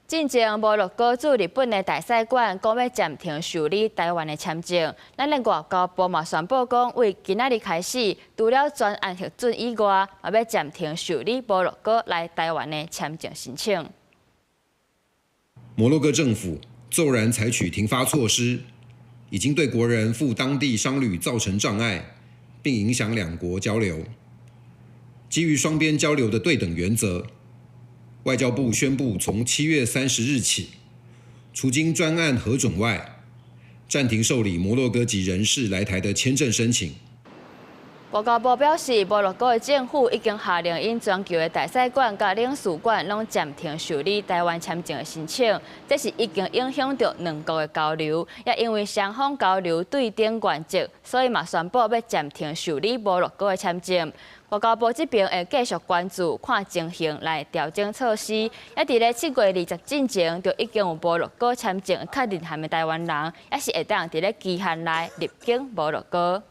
進前摩洛哥駐日本的大使館講欲暫停受理台灣的簽證，咱的外交部嘛宣布講，為今仔日開始，除了專案核准以外，嘛欲暫停受理摩洛哥來台灣的簽證申請。摩洛哥政府驟然採取停發措施，已經對國人赴當地商旅造成障礙，並影響兩國交流。基於雙邊交流的對等原則，外交部宣布，從7月30日起，除經專案核准外，暫停受理摩洛哥籍人士來台的簽證申請。外交部表示，摩洛哥的政府已經下令𪜶全球的大使館佮領事館攏暫停受理台灣簽證的申請，這是已經影響著兩國的交流，也因為雙方交流對等原則，所以嘛宣布欲暫停受理摩洛哥的簽證。外交部這邊會繼續關注，看情形來調整措施。也佇咧7月20進前，就已經有摩洛哥簽證確認函的台灣人，也是會當佇咧期限內入境摩洛哥。